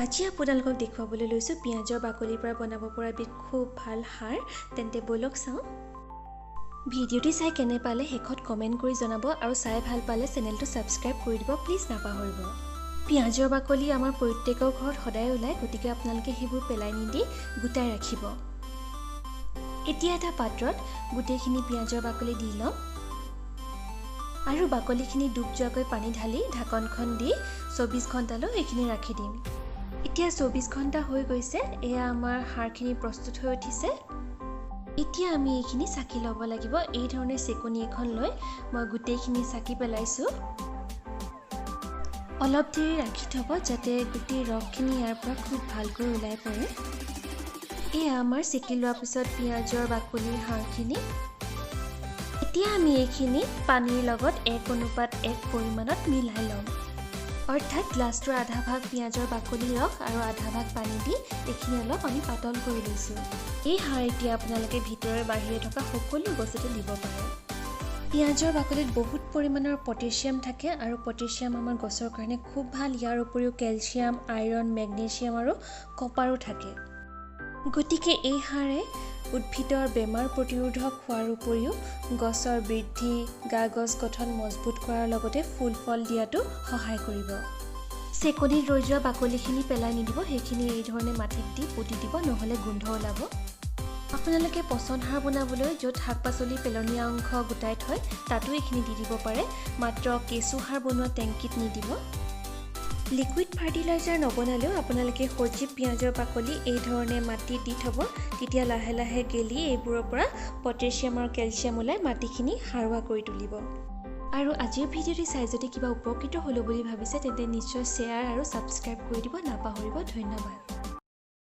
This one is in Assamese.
আজি আপোনালোকক দেখুৱাবলৈ লৈছোঁ পিঁয়াজৰ বাকলিৰ পৰা বনাব পৰা এবিধ খুব ভাল সাৰ। তেন্তে ব'লক চাওঁ। ভিডিঅ'টি চাই কেনে পালে শেষত কমেণ্ট কৰি জনাব আৰু চাই ভাল পালে চেনেলটো ছাবস্ক্ৰাইব কৰি দিব, প্লিজ নাপাহৰিব। পিঁয়াজৰ বাকলি আমাৰ প্ৰত্যেকৰ ঘৰত সদায় ওলায়, গতিকে আপোনালোকে সেইবোৰ পেলাই নিদি গোটাই ৰাখিব। এতিয়া এটা পাত্ৰত গোটেইখিনি পিঁয়াজৰ বাকলি দি ল'ম আৰু বাকলিখিনি ডুব যোৱাকৈ পানী ঢালি ঢাকনখন দি 24 ঘণ্টালৈ এইখিনি ৰাখি দিম। এতিয়া 24 ঘণ্টা হৈ গৈছে, এয়া আমাৰ সাৰখিনি প্ৰস্তুত হৈ উঠিছে। এতিয়া আমি এইখিনি চাকি ল'ব লাগিব। এই ধৰণে চেকনি এখন লৈ মই গোটেইখিনি চাকি পেলাইছোঁ। অলপ দেৰি ৰাখি থ'ব যাতে গোটেই ৰসখিনি ইয়াৰ পৰা খুব ভালকৈ ওলাই পৰে। এয়া আমাৰ চেকি লোৱাৰ পিছত পিঁয়াজৰ বাকলিৰ সাৰখিনি। এতিয়া আমি এইখিনি পানীৰ লগত 1:1 পৰিমাণত মিলাই ল'ম। অৰ্থাৎ গ্লাছটোৰ আধা ভাগ পিঁয়াজৰ বাকলি ৰস আৰু আধা ভাগ পানী দি এইখিনি অলপ আমি পাতল কৰি লৈছোঁ। এই সাৰ এতিয়া আপোনালোকে ভিতৰে বাহিৰে থকা সকলো গছতে দিব পাৰে। পিঁয়াজৰ বাকলিত বহুত পৰিমাণৰ পটেছিয়াম থাকে আৰু পটেছিয়াম আমাৰ গছৰ কাৰণে খুব ভাল। ইয়াৰ উপৰিও কেলছিয়াম, আইৰণ, মেগনেছিয়াম আৰু কপাৰো থাকে। গতিকে এই সাৰে উদ্ভিদৰ বেমাৰ প্ৰতিৰোধক হোৱাৰ উপৰিও গছৰ বৃদ্ধি, গা গছ গঠন মজবুত কৰাৰ লগতে ফুল ফল দিয়াতো সহায় কৰিব। চেকনিত ৰৈ যোৱা বাকলিখিনি পেলাই নিদিব, সেইখিনি এই ধৰণে মাটিত দি পুতি দিব, নহ'লে গোন্ধ ওলাব। আপোনালোকে পচন সাৰ বনাবলৈ য'ত শাক পাচলি পেলনীয়া অংশ গোটাই থয় তাতো এইখিনি দি দিব পাৰে, মাত্ৰ কেঁচু সাৰ বনোৱা টেংকিত নিদিব। লিকুইড ফাৰ্টিলাইজাৰ নবনালেও আপোনালোকে সজীৱ পিঁয়াজৰ বাকলি এই ধৰণে মাটিত দি থ'ব, তেতিয়া লাহে লাহে গেলি এইবোৰৰ পৰা পটেছিয়াম আৰু কেলছিয়াম ওলাই মাটিখিনি সাৰুৱা কৰি তুলিব। আৰু আজিৰ ভিডিঅ'টি চাই যদি কিবা উপকৃত হ'লো বুলি ভাবিছে তেন্তে নিশ্চয় শ্বেয়াৰ আৰু ছাবস্ক্ৰাইব কৰি দিব নাপাহৰিব। ধন্যবাদ।